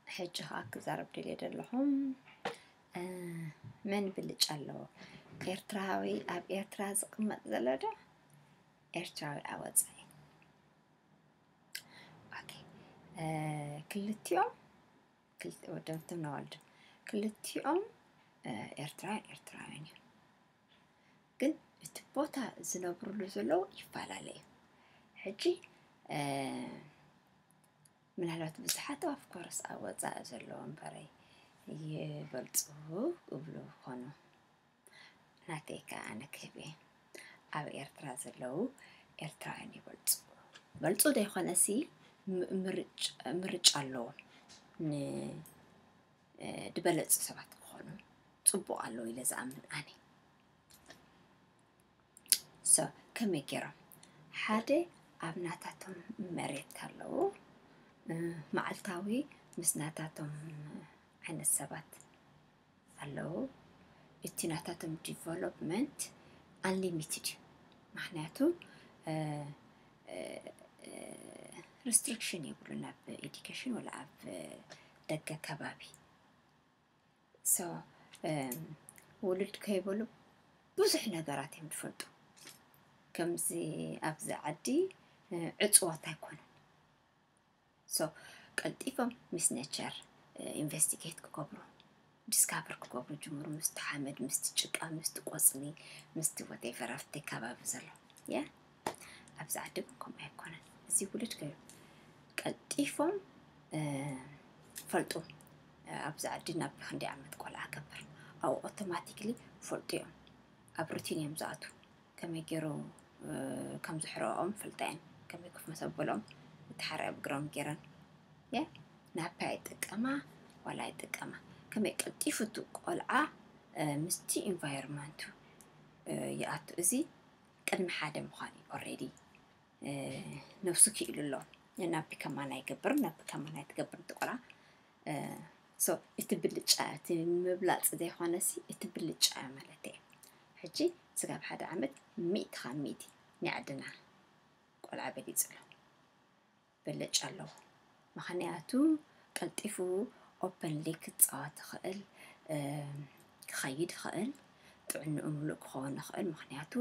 ሕጂ ከዓ ክዛረብ ደልየ ዘለኹ፣ መን ብልጫ ኣለዎ? ኤርትራዊ ኣብ ኤርትራ ዝቕመጥ ዘሎ ዶ ኤርትራዊ ኣብ ወፃኢ? ክልቲኦም፣ ወደብትን ነዋልድን ክልቲኦም ኤርትራውያን ኤርትራውያን እዮም። ግን እቲ ቦታ ዝነብርሉ ዘለዉ ይፈላለዩ። ሕጂ ምናልባት ብዙሓት ኣፍኮርስ ኣብ ወፃኢ ዘለዉ እምበረይ ይበልፁ እብሉ ይኾኑ። ናተይ ከዓ ኣነ ክህብ እየ። ኣብ ኤርትራ ዘለዉ ኤርትራውያን ይበልፁ። በልፁ ዘይኮነሲ ምርጫ ኣለዎም። ንድበለፁ ሰባት ክኾኑ ፅቡቕ ኣለዉ ኢለ ዝኣምን ኣነ። ሶ ከመይ ገይሮም ሓደ ኣብ ናታቶም መሬት ኣለዉ፣ መዓልታዊ ምስ ናታቶም ዓይነት ሰባት ኣለዉ። እቲ ናታቶም ዲቨሎፕመንት ኣንሊሚትድ እዩ። ምክንያቱ ሪስትሪክሽን የብሉን ኣብ ኤዱኬሽን ወላ ኣብ ደገ ከባቢ። ሶ ውሉድ ከይበሉ ብዙሕ ነገራት እዮም ዝፈልጡ። ከምዚ ኣብዚ ዓዲ ዕፅዋት ኣይኮኑን። ሶ ቀልጢፎም ምስ ኔቸር ኢንቨስቲጌት ክገብሩ፣ ዲስካቨር ክገብሩ ጅምሩ። ምስቲ ሓመድ፣ ምስቲ ጭቃ፣ ምስቲ ቆፅሊ፣ ምስቲ ወቴቨር ኣብቲ ከባቢ ዘሎ የ ኣብዚ ዓዲ ግን ከምኡ ኣይኮነን። እዚ ውሉድ ከ ቀልጢፎም ፈልጡ። ኣብዚ ዓዲ ናብ ክንደይ ዓመት ቆልዓ ገብር ኣብኡ ኣውቶማቲክሊ ፈልጡ እዮም። ኣብ ሩቲን እዮም ዝኣቱ። ከመይ ገይሩ ከም ዝሕረኦም ፈልጣ እየን። ከመይ ኮፍ መሰበሎም እቲ ሓረ ኣብ ግራውንድ ገይረን የ ናፓ ይጥቀማ ዋላ ይጥቀማ ከመይ ቀልጢፉ እቲ ቆልዓ ምስቲ ኢንቫይሮንመንቱ ይኣቱ። እዚ ቅድሚ ሓደ ምዃን እዩ። ኦልሬዲ ነብሱ ክኢሉ ኣሎ። ናፒ ከማን ኣይገብርን ናፒ ከማን ኣይትገብርን እቲ ቆልዓ። ሶ እቲ ብልጫ እቲ ምብላፅ ዘይኮነሲ እቲ ብልጫ ማለት እየ። ሕጂ ስጋብ ሓደ ዓመት ሚእቲ ካብ ሚእቲ ናይ ዓድና ቆልዓ በሊፁ ኣሎ። ብልጫ ኣለዎ። ምኽንያቱ ቀልጢፉ ኦፐንሊ ክፃወት ይኽእል፣ ክኸይድ ይኽእል፣ ጥዕንኡ ምሉእ ክኸውን ይኽእል። ምኽንያቱ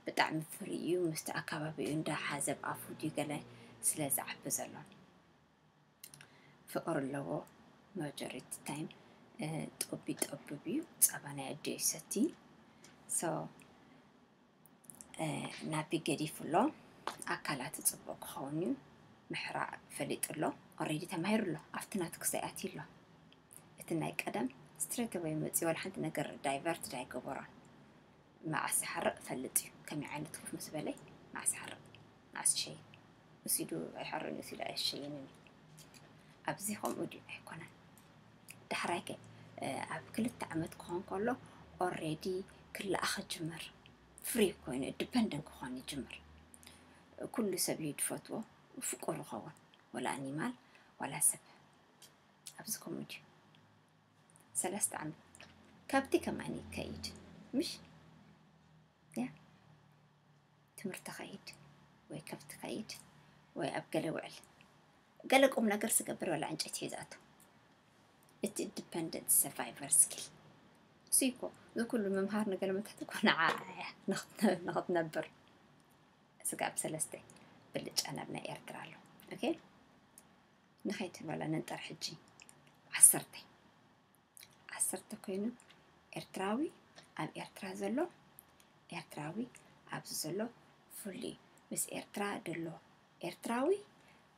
ብጣዕሚ ፍሪ እዩ፣ ምስቲ ኣካባቢኡ እንዳሓዘ ብኣፉ ድዩ ገለ ስለ ዝዓቢ ዘሎ። ፍቕሪ ኣለዎ። ማጆሪቲ ታይም ጦቢ ጠብብ እዩ። ጸባ ናይ ኣደ ይሰቲ። ሶ ናፒ ገዲፉ ኣሎ። ኣካላቱ ጽቡቕ ክኸውን እዩ። ምሕራቕ ፈሊጡ ኣሎ። ኦሬዲ ተማሂሩ ኣሎ። ኣብቲ ናቱ ክሳይ ኣትዩ ኣሎ። እቲ ናይ ቀደም ስትሬት ኣወይ መጺኡ ዋላ ሓንቲ ነገር ዳይቨርት ዳይገበሮን። መዓስ ሓርቕ ፈልጥ እዩ። ከመይ ዓይነት ኮፍ ምስ በለ መዓስ ሓርቕ መዓስ ይሸይን። ወሲዱ ኣይሓርን እዩ፣ ወሲዱ ኣይሸይንን እዩ። ኣብዚ ከምኡ ድዩ ኣይኮነን። ዳሕራይ ከ ኣብ ክልተ ዓመት ክኾን ከሎ ኦሬዲ ክለኣኸ ጅምር፣ ፍሪ ኮይኑ ኢንዲፐንደንት ክኾን ይጅምር። ኩሉ ሰብ እዩ ዝፈትዎ፣ ፍቁር ይኸውን፣ ወላ ኣኒማል ዋላ ሰብ። ኣብዚ ከምኡ ድዩ? ሰለስተ ዓመት ከብቲ ከማን ይከይድ ምሽ ያ ትምህርቲ ከይድ ወይ ከብቲ ከይድ ወይ ኣብ ገለ ውዕል ገለ ቁም ነገር ዝገብር ወላ ዕንጨይቲ ሒዛቱ። እቲ ኢንዲፐንደንት ሰርቫይቨር ስኪል እሱ እኮ እዚ ኩሉ ምምሃር ንገለ መታት እኮ ንዓ እያ ንኽትነብር። ስጋብ ሰለስተ ብልጫ ናብ ናይ ኤርትራ ኣሎ። ኦኬ ንኸይድ በላ ነንጠር ሕጂ ዓሰርተ ዓሰርተ ኮይኑ ኤርትራዊ ኣብ ኤርትራ ዘሎ ኤርትራዊ ኣብዚ ዘሎ ፍሉይ ምስ ኤርትራ ደሎ ኤርትራዊ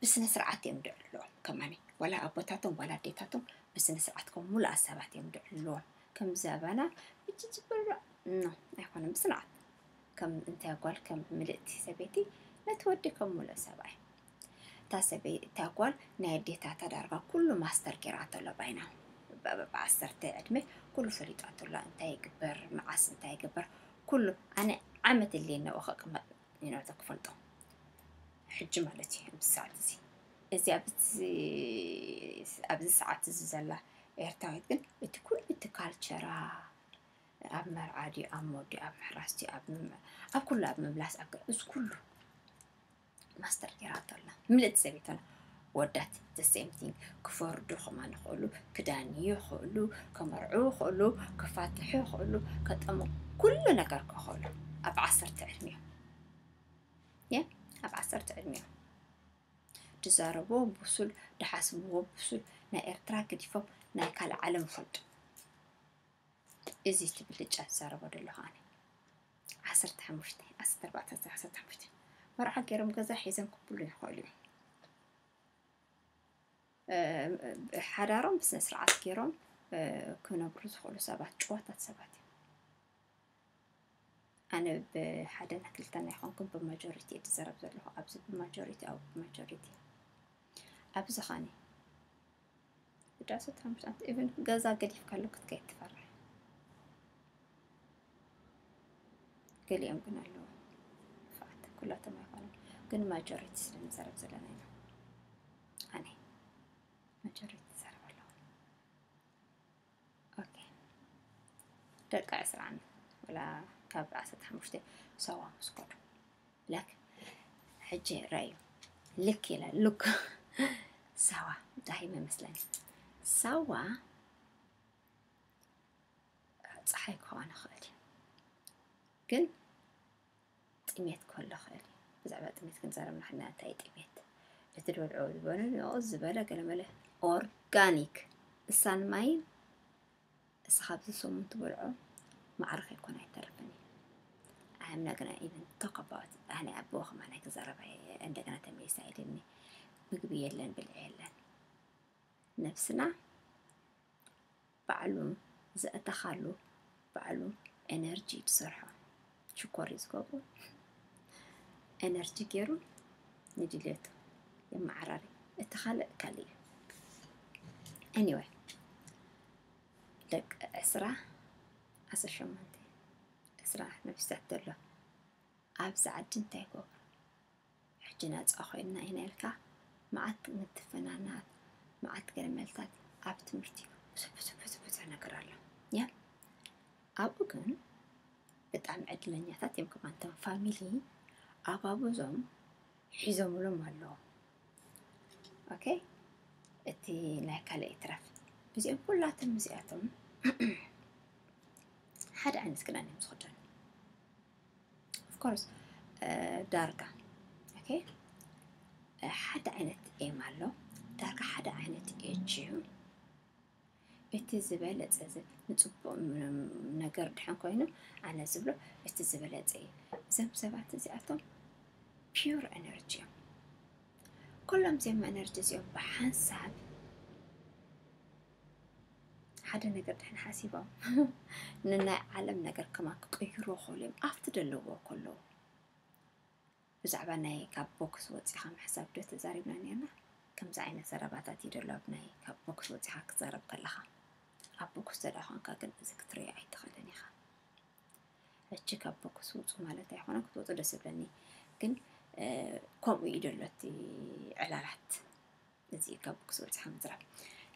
ብስነ ስርዓት እዮም ድዕልዎም ከማኒ ዋላ ኣቦታቶም ዋላ ኣዴታቶም ብስነ ስርዓት ከም ሙሉኣ ሰባት እዮም ድዕልዎም። ከምዚ ኣባና ብጭጭ በሎ ኖ ኣይኮነን ብስርዓት ከም እንተ ጓል ከም ምልእቲ ሰበይቲ ነቲ ወዲ ከም ሙሉእ ሰብኣይ እታ ሰበይ እታ ጓል ናይ ኣዴታታ ዳርጋ ኩሉ ማስተር ጌራቶ ኣሎ ባይና ብዓሰርተ ዕድመ ኩሉ ፈሊጣቶ ኣላ እንታይ ይግበር መዓስ እንታይ ይግበር ኩሉ ኣነ ዓመት እልየ ነብኡ ከቅመጥ ይኖርቶ ክፈልጦ ሕጂ ማለት እዩ ኣብዚ ሰዓት እዚ እዚ ኣብዚ ሰዓት እዚ ዘላ ኤርትራዊት ግን እቲ ኩሉ እቲ ካልቸራ ኣብ መርዓ ድዩ ኣብ ሞት ድዩ ኣብ ምሕራስ ድዩ ኣብ ኣብ ኩሉ ኣብ ምምላስ ኣብ እዚ ኩሉ ማስተር ጌራቶ ኣላ ምልእቲ ሰበይትና ወዳት the same thing ክፈርዱ ከማን ይኽእሉ፣ ክዳንዩ ይኽእሉ፣ ከመርዑ ይኽእሉ፣ ከፋትሑ ይኽእሉ፣ ከጠሙ ኩሉ ነገር ክኽእሉ ኣብ ዓሰርተ ዕድሚኦም የ ኣብ ዓሰርተ ዕድሚኦም ድዛረብዎ ብሱል ድሓስብዎ ብሱል ናይ ኤርትራ ገዲፎም ናይ ካልእ ዓለም ፈልጡ። እዚ እቲ ብልጫ ዝዛረቦ ዘለኹ ኣነ ዓሰርተ ሓሙሽተ ዓሰርተ ኣርባዕተ ዓሰርተ ሓሙሽተ መርዓ ገይሮም ገዛ ሒዞም ክብሉ ይኽእሉ እዮም። ሓዳሮም ብስነ ስርዓት ገይሮም ክነብሩ ዝኽእሉ ሰባት ጭዋታት ሰባት እዮም። ኣነ ብሓደን ክልተን ኣይኮንኩን ብማጆሪቲ እየ ዝዘረብ ዘለኹ ኣብዚ ብማጆሪቲ ኣብ ብማጆሪቲ ኣብዚ ኸኒ ብዳሰት ሓሙሽተ ኢቨን ገዛ ገዲፍካሉ ክትከይድ ትፈርሕ። ገሊኦም ግን ኣለዉ ክፍኣት ኩላቶም ኣይኮነን ግን ማጆሪቲ ስለ ንዘረብ ዘለና ኢና። ኣነ ማጆሪቲ ትዛረብ ኣለኹ። ኦኬ ደቂ ዕስራ ዓመት ወላ ካብ ዓሰርተ ሓሙሽተ ሰዋ ምስ ከዱ ላክ ሕጂ ረዩ ልክ ኢለ ልክ ሰዋ እንታይ ይመስለኒ ሰዋ ፀሓይ ክኸውን ይኽእል እዩ ግን ጥሜት ክህሉ ይኽእል እዩ። ብዛዕባ ጥሜት ክንዛረብ ንሕና እንታይ ጥሜት እቲ ድበልዖ ዝበኑ ንኡ ዝበለ ገለመለ ኦርጋኒክ እሳን ማይን እስኻ ኣብዚ ሰሙን ትበልዖ ማዕረ ከይኮነ ኣይተርፍን እዩ። I'm not gonna even talk about ኣነ ኣቦ ከማን ኣይክዛረብ እንደገና ተመሊሳ ኢልኒ ምግቢ የለን ብልዒ የለን ነብስና ባዕሉ ዘእተኻሉ ባዕሉ ኤነርጂ እዩ ዝሰርሖ። ሽኮር እዩ ዝገብሮ። ኤነርጂ ገይሩ ንድሌቱ የመዓራሪ። እቲ ካልእ ካልእ እዩ። Anyway ደቂ ዕስራ ዓሰርተ ሸሞንተ ዕስራ ነብስታት ዘሎ ኣብዚ ዓዲ እንታይ ይገብሩ? ሕጂ ናፃ ኮይንና ኢና ኢልካ መዓት ምትፍናናት መዓት ገለመልታት ኣብ ትምህርቲ ብዙሕ ብዙሕ ብዙሕ ብዙሕ ነገር ኣሎ ያ ኣብኡ ግን ብጣዕሚ ዕድለኛታት እዮም ከማንቶም ፋሚሊ ኣባብዞም ሒዞምሎም ኣለዉ ኦኬ እቲ ናይ ካልእ ይትረፍ እዚኦም ኩላቶም እዚኣቶም ሓደ ዓይነት ክዳን እዮም ዝኽደኑ of course ዳርጋ ሓደ ዓይነት ኤም ኣሎ ዳርጋ ሓደ ዓይነት ኤጅ እዩ እቲ ዝበለፀ ንፅቡቅ ነገር ድሕን ኮይኑ ኣነ ዝብሎ እቲ ዝበለፀ እዩ እዞም ሰባት እዚኣቶም pure energy እዮም ኩሎም እዚኦም energy እዚኦም ብሓንሳብ ሓደ ነገር ድሕን ሓሲቦም ንናይ ዓለም ነገር ከማን ክቅይርዎ ክኽእሉ እዮም ኣብቲ ደለዎ ከለዉ ብዛዕባ ናይ ካብ ቦክስ ወፂኻ ምሕሳብ ዶ ተዛሪብና ነርና ከምዚ ዓይነት ዘረባታት እዩ ደሎ ኣብ ናይ ካብ ቦክስ ወፂኻ ክትዛረብ ከለኻ ኣብ ቦክስ ተዳ ኮንካ ግን እዚ ክትሪኦ ኣይትኽእልን ኢኻ ሕጂ ካብ ቦክስ ውፁ ማለት ኣይኮነ ክትወፁ ደስ ይብለኒ ግን ከምኡ እዩ ደሎ እቲ ዕላላት እዚ ካብ ክስወፅካ ምዝራብ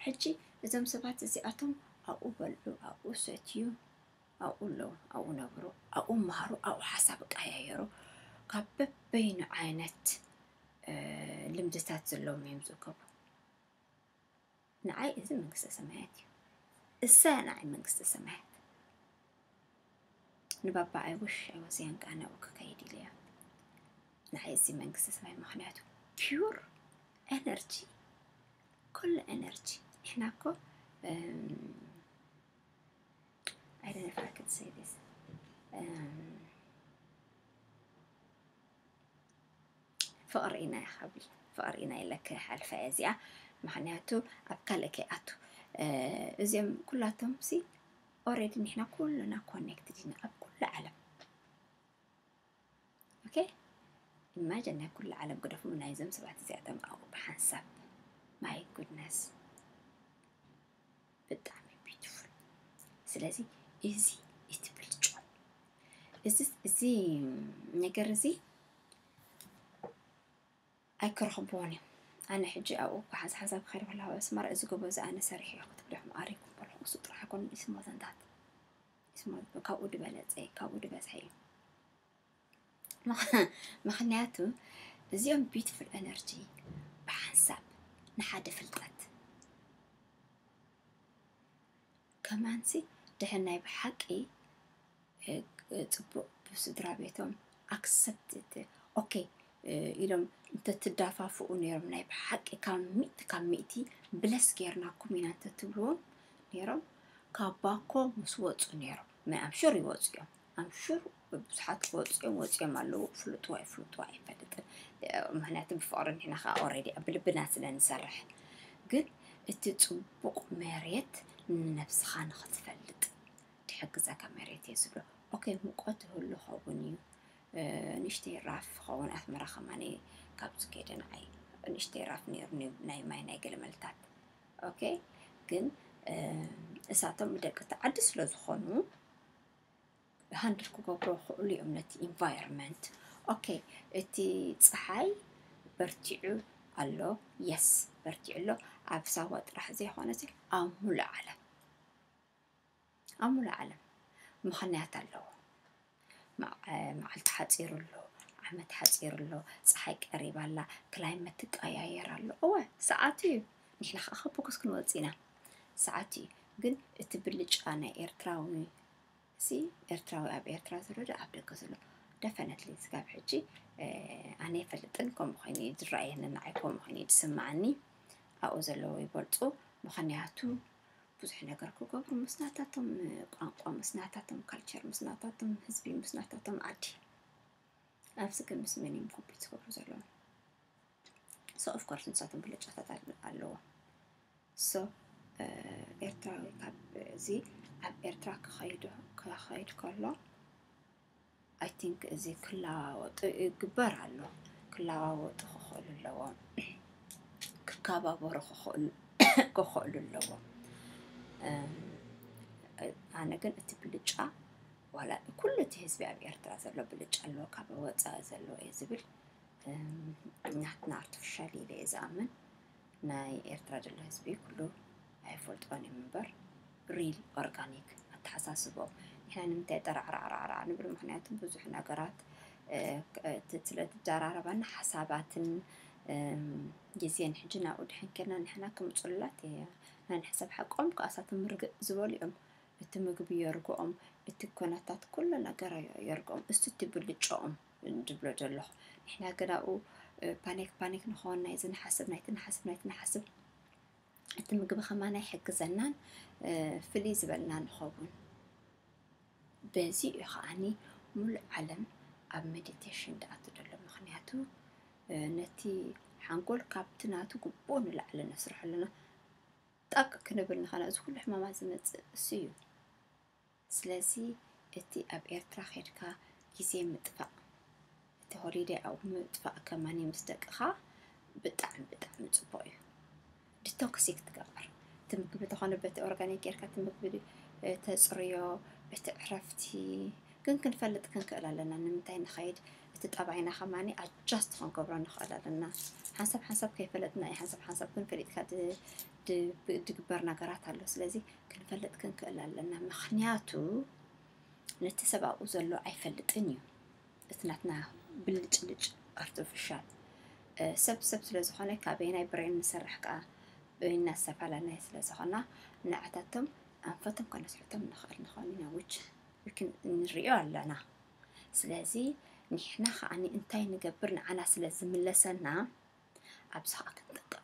ሕጂ እዞም ሰባት እዚኣቶም ኣብኡ በልዑ ኣብኡ ሰትዩ ኣብኡ ኣለዉ ኣብኡ ነብሩ ኣብኡ መሃሩ ኣብኡ ሓሳብ ቀያየሩ ካብ በበይኑ ዓይነት ልምድታት ዘለዎም እዮም ዝእከቡ ንዓይ እዚ መንግስተ ሰማያት እዩ እሳ ንዓይ መንግስተ ሰማያት ንባባ I wish I was young ኣነ ኣብኡ ክከይድ ኢለ እያ ንዓይ እዚ መንግስተ ሰማይ ምክንያቱ pure energy ኩሉ energy ንሕና እኮ I don't know if I could say this ፍቕሪ ኢና ይኸብል ፍቕሪ ኢና ኢለ ክሓልፋ እየ እዚኣ ምክንያቱ ኣብ ካልእ ከይኣቱ እዚኦም ኩላቶም ሲ already ንሕና ኩሉና connected ኢና ኣብ ኩሉ ዓለም okay imagine ናይ ኩሉ ዓለም ግደፉ ናይዞም ሰባት እዚኣቶም ኣብኡ ብሓንሳብ my goodness ብጣዕሚ beautiful ስለዚ እዚ እቲ ብልጫ እዚ እዚ ነገር እዚ ኣይክረኽብዎን እዮም ኣነ ሕጂ ኣብኡ ክሓዝ ሓሳብ ክኸይድ ከለኹ ኣስመራ እዚ ጎቦ እዚ ኣነ ሰሪሐዮ ክትብሉ ኢኹም ኣሪኩም በልኹ እሱ ጥራሕ ኣይኮኑን ይስሞ ዘንታት ይስሞ ካብኡ ዝበለፀ ካብኡ ዝበዝሐ እዩ ምኽንያቱ እዚኦም beautiful energy ብሓንሳብ ንሓደ ፍልጠት። ከማንሲ ድሕን ናይ ብሓቂ፣ እ፣ ጽቡቕ ብስድራ ቤቶም ኣክሰፕት፣ ኦኬ፣ እ፣ ኢሎም እንተትዳፋፍኡ ነይሮም፣ ናይ ብሓቂ ካብ ሚእቲ ካብ ሚእቲ ብለስ ጌርናኩም ኢና እንተትብልዎም ነይሮም፣ ካብ ባኮ ምስ ወጹ ነይሮም። ናይ ኣምሹር ይወጹ እዮም። ኣምሹር ብዙሓት ክወጹ እዮም፣ ወጺኦም ኣለዉ። ፍልጥዎ ኣይፍልጥዎ ኣይፈልጥን። እ፣ ምኽንያቱ ብፍቕሪ ንሕና ኸኣ ኦልሬዲ ኣብ ልብና ስለ ንሰርሕ። ግን እቲ ጽቡቕ መሬት ንነብስኻ ንኽትፈልጥ ድሕግዘካ መሬት እየ ዝብሎ። ኦኬ፣ ሙቀት ይህሉ ኸውን እዩ። እ፣ ንእሽተይ ራፍ ኸውን ኣስመራ ከማኒ ካብዚ ከይደ ንዓይ ንእሽተይ ራፍ ነይሩኒ ናይ ማይ ናይ ገለመልታት። ኦኬ፣ ግን፣ እ፣ እሳቶም ደቂ እቲ ዓዲ ስለ ዝኾኑ ሃንድል ክገብሩ ይኽእሉ እዮም ነቲ ኢንቫይሮንመንት። ኦኬ፣ እቲ ጸሓይ በርቲዑ ኣሎ። የስ፣ በርቲዑ ኣሎ። ኣብ ሳዋ ጥራሕ ዘይኮነሲ ኣብ ሙሉእ ዓለም፣ ኣብ ሙሉእ ዓለም ምኽንያት ኣለዎ። መዓ-፣ መዓልቲ ሓጺሩ ኣሎ፣ ዓመት ሓጺሩ ኣሎ፣ ጸሓይ ቀሪባ ኣላ፣ ክላይመት ትቀያየር ኣሎ። እወ፣ ሰዓቱ እዩ። ንሕና ኸኣ ከቦኩስ ክንወጽእ ኢና። ሰዓቱ እዩ። ግን እቲ ብልጫ ናይ ኤርትራዊ፣ ሲ ኤርትራዊ ኣብ ኤርትራ ዘሎ ዶ ኣብ ደገ ዘሎ? ደፈነትሊ ስጋብ ሕጂ፣ እ፣ ኣነ ኣይፈልጥን። ከምኡ ኮይኑ እዩ ዝረኣየኒ፣ ንዓይ ከምኡ ኮይኑ እዩ ዝስምዓኒ። ኣብኡ ዘለዉ ይበልጹ። ምኽንያቱ ብዙሕ ነገር ክገብሩ ምስ ናታቶም ቋንቋ፣ ምስ ናታቶም ካልቸር፣ ምስ ናታቶም ህዝቢ፣ ምስ ናታቶም ዓዲ። ኣብዚ ግን ምስ መን እዮም ኮምፒት ዝገብሩ ዘለዉ? ሶ ኦፍ ኮርስ ንሳቶም ብልጫታት ኣለ-፣ ኣለዎም። ሶ፣ እ፣ ኤርትራዊ ካብ እዚ ኣብ ኤርትራ ክኸይዱ፣ ክኸይድ ከሎ፣ ኣይ ቲንክ እዚ ክለዋወጡ ይግበር ኣሎ። ክለዋወጡ ክኽእሉ ኣለዎም። ክከባበሩ ክኽእሉ፣ ክኽእሉ ኣለዎም። እም፣ ኣነ ግን እቲ ብልጫ፣ ዋላ ኩሉ እቲ ህዝቢ ኣብ ኤርትራ ዘሎ ብልጫ ኣለዎ፣ ካብ ወጻኢ ዘሎ እየ ዝብል። እም፣ ናትና ኣርቲፊሻል ኢለ እየ ዝኣምን። ናይ ኤርትራ ዘሎ ህዝቢ ኩሉ ኣይፈልጦን እዮም እምበር፣ ሪል ኦርጋኒክ ኣተሓሳስቦም። ንሕና ንምንታይ ጠራዕራዕራዕራዕ ንብል? ምኽንያቱ ብዙሕ ነገራት፣ እ፣ ክ-፣ እ፣ ት-፣ ስለ ትደራረባና ሓሳባትን፣ እም፣ ግዜን ሕጂ ናብኡ ድሕን ኬድና ንሕና ክምጹላት እየ። ናይ ንሕሰብ ሓቆም ክኣሳቶም ርግእ ዝበሉ እዮም። እቲ ምግቢ የርግኦም፣ እቲ ኩነታት ኩሉ ነገር የርግኦም። እሱ እቲ ብልጫኦም ድብሎ ዘለኹ። ንሕና ግን ኣብኡ፣ እ፣ ፓኒክ ፓኒክ ንኸውን፣ ናይዚ ንሓስብ፣ ናይቲ ንሓስብ፣ ናይቲ ንሓስብ። እቲ ምግቢ ከማን ኣይሕግዘናን፣ እ፣ ፍልይ ዝበልና ንኸውን። በዚ እዩ ከዓኒ ሙሉእ ዓለም ኣብ ሜዲቴሽን ድኣቱ ዘሎ። ምኽንያቱ፣ እ፣ ነቲ ሓንጎል ካብቲ ናቱ ግቡእ ንላዕሊ ነስርሖ ኣለና። ጠቅ ክንብል ንኸና፣ እዚ ኩሉ ሕማማት ዝመጽእ እሱ እዩ። ስለዚ እቲ ኣብ ኤርትራ ኸድካ ግዜ ምጥፋእ፣ እቲ ሆሊደይ ኣብኡ ምጥፋእ ከማኒ ምስ ደቅኻ ብጣዕሚ፣ ብጣዕሚ ጽቡቕ እዩ። ዲቶክሲክ ትገብር። እቲ ምግቢ ተኾነ በቲ ኦርጋኒክ ጌርካ እቲ ምግቢ፣ እ፣ ተጽርዮ፣ እቲ ዕረፍቲ ግን ክንፈልጥ ክንክእል ኣለና። ንምንታይ ንኸይድ፣ እቲ ጠባይና ከማኒ ኣጃስት ክንገብሮ ንኽእል ኣለና። ሓንሳብ ሓንሳብ ከይፈለጥና እዩ፣ ሓንሳብ ሓንሳብ ግን ፈሊጥካ ድ-፣ ድ-፣ ድግበር ነገራት ኣሎ። ስለዚ ክንፈልጥ ክንክእል ኣለና። ምኽንያቱ ነቲ ሰብ ኣብኡ ዘሎ ኣይፈልጥን እዩ። እቲ ናትና ብልጭልጭ ኣርቲፊሻል፣ እ፣ ሰብ ሰብ ስለ ዝኾነ ካበየናይ ብሬን ንሰርሕ ከኣ በይና ዝተፈላለናይ ስለ ዝኾና ንዓታቶም ኣንፈቶም ከነስሕቶም ንኽእል ንኸውን ኢና፣ which we can ንሪኦ ኣለና። ስለዚ ንሕና ከኣ እንታይ ንገብር ንዓና ስለ ዝምለሰና ኣብዚ ኸኣ ክንጥቀም